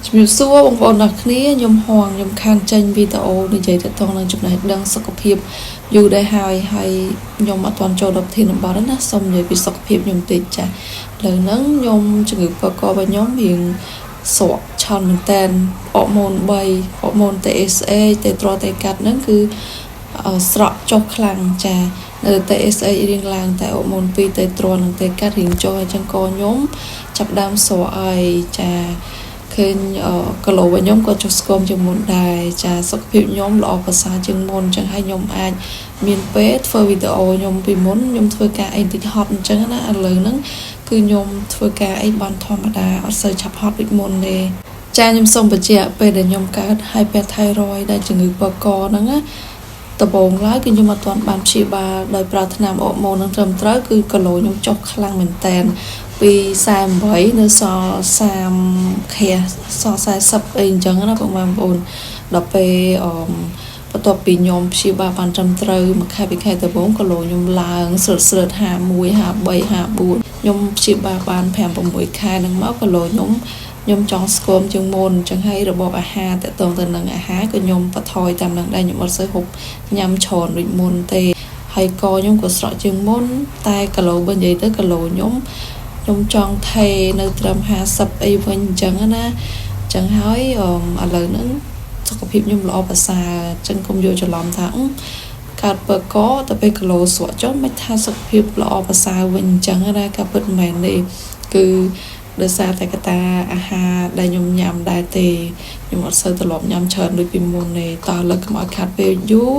ជំរាបសួរបងប្អូនទាំងគ្នាខ្ញុំហងខ្ញុំខានចេញវីដេអូនិយាយទាក់ទងនឹងចំណេះដឹងសុខភាពយូរដែរហើយហើយខ្ញុំអត់ទាន់ចូលដល់ប្រធានបទទេណាសូមនិយាយពីសុខភាពខ្ញុំតិចចាឥឡូវហ្នឹងខ្ញុំជំងឺពករបស់ខ្ញុំរៀងស្រកឆន់មែនតែនអរម៉ូន3អរម៉ូន TSH តេត្រតេកាត់ហ្នឹងគឺស្រកចុះខ្លាំងចានៅ TSH រៀងឡើងតែអរម៉ូន2តេត្រនិងតេកាត់រៀងចុះអញ្ចឹងកខ្ញុំចាប់ដើមស្រកហើយចាឃើញគីឡូរបស់ខ្ញុំក៏ចុះស្គមជាងមុនដែរចាសុខភាពខ្ញុំល្អប្រសើរជាងមុនអញ្ចឹងហើយខ្ញុំអាចមានពេលធ្វើវីដេអូខ្ញុំពីមុនខ្ញុំធ្វើការអីតិចហត់អញ្ចឹងណាឥឡូវហ្នឹងគឺខ្ញុំធ្វើការអីបានធម្មតាអត់សូវឆាប់ហត់ដូចមុនទេចាខ្ញុំសូមបញ្ជាក់ពេលដែលខ្ញុំកើត hyperthyroid ដែលជំងឺពកហ្នឹងណាដំបូងឡើយគឺខ្ញុំអត់ទាន់បានព្យាបាលដោយប្រើថ្នាំអរម៉ូននឹងត្រឹមត្រូវគឺគីឡូខ្ញុំចុះខ្លាំងមែនតែនពី48នៅសល់30ខែសល់40អីអញ្ចឹងណាបងប្អូនដល់ពេលអឺបន្ទាប់ពីខ្ញុំព្យាបាលបានត្រឹមត្រូវមួយខែពីរខែដំបូងគីឡូខ្ញុំឡើងស្រិតស្រិត51 53 54ខ្ញុំព្យាបាលបាន5 6ខែហ្នឹងមកគីឡូខ្ញុំខ្ញុំចង់ស្គមជាងមុនអញ្ចឹងហើយរបបអាហារតកតងទៅនឹងអាហារក៏ខ្ញុំបន្ថយតាមនឹងដែរខ្ញុំអត់សូវហូបញ៉ាំច្រើនដូចមុនទេហើយកខ្ញុំក៏ស្រកជាងមុនតែគីឡូបើនិយាយទៅគីឡូខ្ញុំខ្ញុំចង់ថេនៅត្រឹម50អីវិញអញ្ចឹងណាអញ្ចឹងហើយឥឡូវហ្នឹងសុខភាពខ្ញុំល្អប្រសើរអញ្ចឹងកុំយកច្រឡំថាកើតពកទៅពេលគីឡូស្រកចុះមិនថាសុខភាពល្អប្រសើរវិញអញ្ចឹងណាការពិតមិនមែនទេគឺដោយសារតែកត្តាអាហារដែលខ្ញុំញ៉ាំដែរទេខ្ញុំអត់សូវត្រឡប់ញ៉ាំច្រើនដូចពីមុនទេតោះឥឡូវកុំឲ្យខាត់ពេលយូរ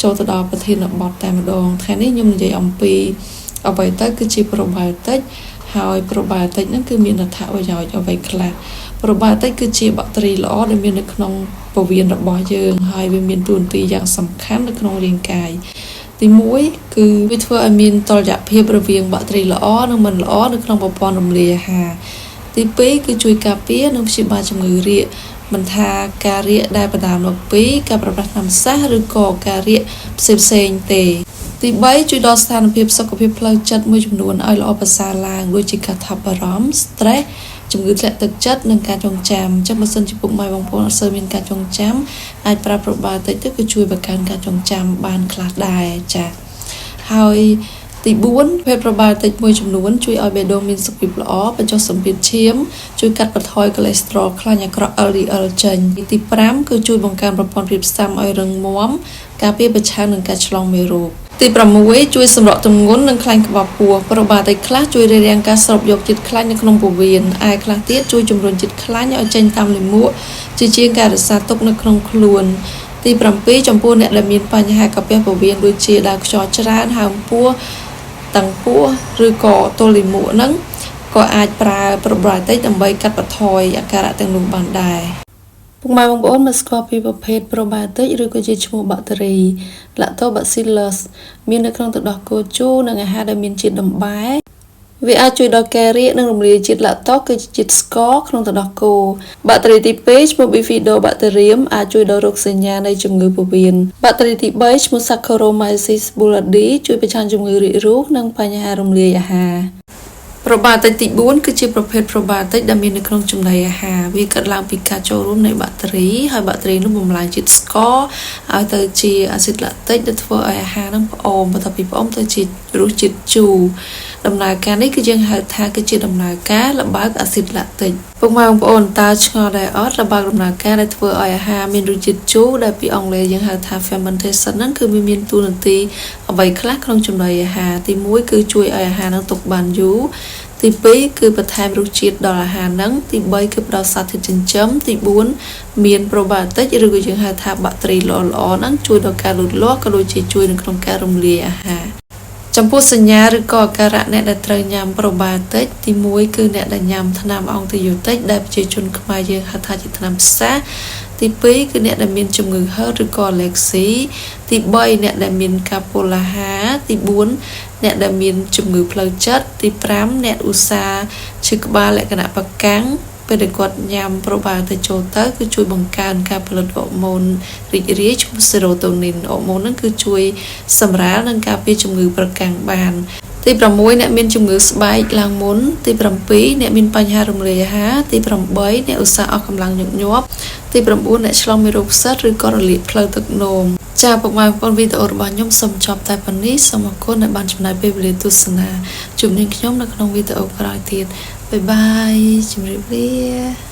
ចូលទៅដល់ប្រធានបទតែម្ដងថ្ងៃនេះខ្ញុំនិយាយអំពីអ្វីទៅគឺជា probiotic ហើយ probiotic ហ្នឹងគឺមានអត្ថប្រយោជន៍អ្វីខ្លះ probiotic គឺជាបាក់តេរីល្អដែលមាននៅក្នុងពោះវៀនរបស់យើងហើយវាមានតួនាទីយ៉ាងសំខាន់នៅក្នុងរាងកាយទី1គឺវាធ្វើឲ្យមានតុល្យភាពរវាងបាក់តេរីល្អនិងមិនល្អនៅក្នុងប្រព័ន្ធរំលាយអាហារទី2គឺជួយការពារនិងព្យាបាលជំងឺរាកមិនថាការរាកដែលបណ្ដាលមកពីការប្រើប្រាស់ថ្នាំសេះឬក៏ការរាកផ្សេងផ្សេងទេទី3ជួយដល់ស្ថានភាពសុខភាពផ្លូវចិត្តមួយចំនួនឲ្យល្អប្រសើរឡើងដូចជាការថប់បារម្ភ stress ជំងឺធ្លាក់ទឹកចិត្តនិងការចងចាំអញ្ចឹងបើសិនជាពុកម៉ែបងប្អូនអត់សូវមានការចងចាំអាចប្រើ probiotic ទៅគឺជួយបង្កើនការចងចាំបានខ្លះដែរចា៎ហើយទី4ភេទ probiotic មួយចំនួនជួយឲ្យបេះដូងមានសុខភាពល្អបញ្ចុះសម្ពាធឈាមជួយកាត់បន្ថយកូលេស្តេរ៉ុលខ្លាញ់អាក្រក់ LDL ចេញទី5គឺជួយបង្កើនប្រព័ន្ធភាពស៊ាំឲ្យរឹងមាំការពារប្រឆាំងនឹងការឆ្លងមេរោគទី6ជួយសម្រកទម្ងន់និងខ្លាញ់ក្បាលពោះ probiotic ខ្លះជួយរារាំងការស្រូបយកជាតិខ្លាញ់នៅក្នុងពោះវៀនឯខ្លះទៀតជួយជំរុញជាតិខ្លាញ់ឲ្យចេញតាមលាមកជាជាងការរក្សាទុកនៅក្នុងខ្លួនទី7ចំពោះអ្នកដែលមានបញ្ហាកាពះពោះវៀនដូចជាដើរខ្យល់ច្រើនហើមពោះតឹងពោះឬក៏ទល់លាមកហ្នឹងក៏អាចប្រើ probiotic ដើម្បីកាត់បន្ថយអាការៈទាំងនោះបានដែរពុកម៉ែបងប្អូនមកស្គាល់ពីប្រភេទ probiotic ឬក៏ជាឈ្មោះបាក់តេរី Lactobacillus មាននៅក្នុងទឹកដោះគោជូរនិងអាហារដែលមានជាតិដំបែវាអាចជួយដល់ការរាកនិងរំលាយជាតិឡាក់តូសគឺជាជាតិស្ករក្នុងទឹកដោះគោបាក់តេរីទី2ឈ្មោះ Bifidobacterium អាចជួយដល់រោគសញ្ញានៃជំងឺពោះវៀនបាក់តេរីទី3ឈ្មោះ Saccharomyces boulardii ជួយប្រឆាំងជំងឺរាករូសនិងបញ្ហារំលាយអាហារ probiotic ទី4គឺជាប្រភេទ probiotic ដែលមាននៅក្នុងចំណីអាហារវាកើតឡើងពីការចូលរួមនៃបាក់តេរីហើយបាក់តេរីនោះបំលែងជាតិស្ករឲ្យទៅជាអាស៊ីតឡាក់ទិកដែលធ្វើឲ្យអាហារនឹងផ្អូមបន្ទាប់ពីផ្អូមទៅជារសជាតិជូរដំណើរការនេះគឺយើងហៅថាគឺជាដំណើរការល្បើកអាស៊ីតឡាក់ទិកពុកម៉ែបងប្អូនតើឆ្ងល់ដែរអត់ល្បើកដំណើរការដែលធ្វើឲ្យអាហារមានរសជាតិជូរដែលពីអង់គ្លេសយើងហៅថា fermentation ហ្នឹងគឺវាមានតួនាទីអ្វីខ្លះក្នុងចំណីអាហារទី1គឺជួយឲ្យអាហារនឹងទុកបានយូរទី2គឺបន្ថែមរសជាតិដល់អាហារហ្នឹងទី3គឺផ្ដល់សារធាតុចិញ្ចឹមទី4មាន probiotic ឬក៏យើងហៅថាបាក់តេរីល្អៗហ្នឹងជួយដល់ការលូតលាស់ក៏ដូចជាជួយនៅក្នុងការរំលាយអាហារចំពោះសញ្ញាឬក៏អាការៈអ្នកដែលត្រូវញ៉ាំ probiotic ទី1គឺអ្នកដែលញ៉ាំថ្នាំអង់ទីប៊ីយោទិកដែលប្រជាជនខ្មែរយើងហៅថាជាថ្នាំផ្សាទី2គឺអ្នកដែលមានជំងឺហឺតឬក៏អាឡែកស៊ីទី3អ្នកដែលមានការពុលអាហារទី4អ្នកដែលមានជំងឺផ្លូវចិត្តទី5អ្នកឧស្សាហ៍ឈឺក្បាលលក្ខណៈប្រកាំងពេលដែលគាត់ញ៉ាំ probiotic ចូលទៅគឺជួយបង្កើនការផលិតអរម៉ូនរីករាយឈ្មោះ serotonin អរម៉ូនហ្នឹងគឺជួយសម្រាលនិងការពារជំងឺប្រកាំងបាន។ ទី6អ្នកមានជំងឺស្បែកឡើងមុនទី7អ្នកមានបញ្ហារំលាយអាហារទី8អ្នកឧស្សាហ៍អស់កម្លាំងញឹកញាប់ទី9អ្នកឆ្លងមេរោគផ្សិតឬក៏រលាកផ្លូវទឹកនោមចាពុកម៉ែបងប្អូនវីដេអូរបស់ខ្ញុំសូមចប់តែប៉ុណ្នេះសូមអរគុណដែលបានចំណាយពេលវេលាទស្សនាជួបនាងខ្ញុំនៅក្នុងវីដេអូក្រោយទៀត bye bye ជម្រាបលា។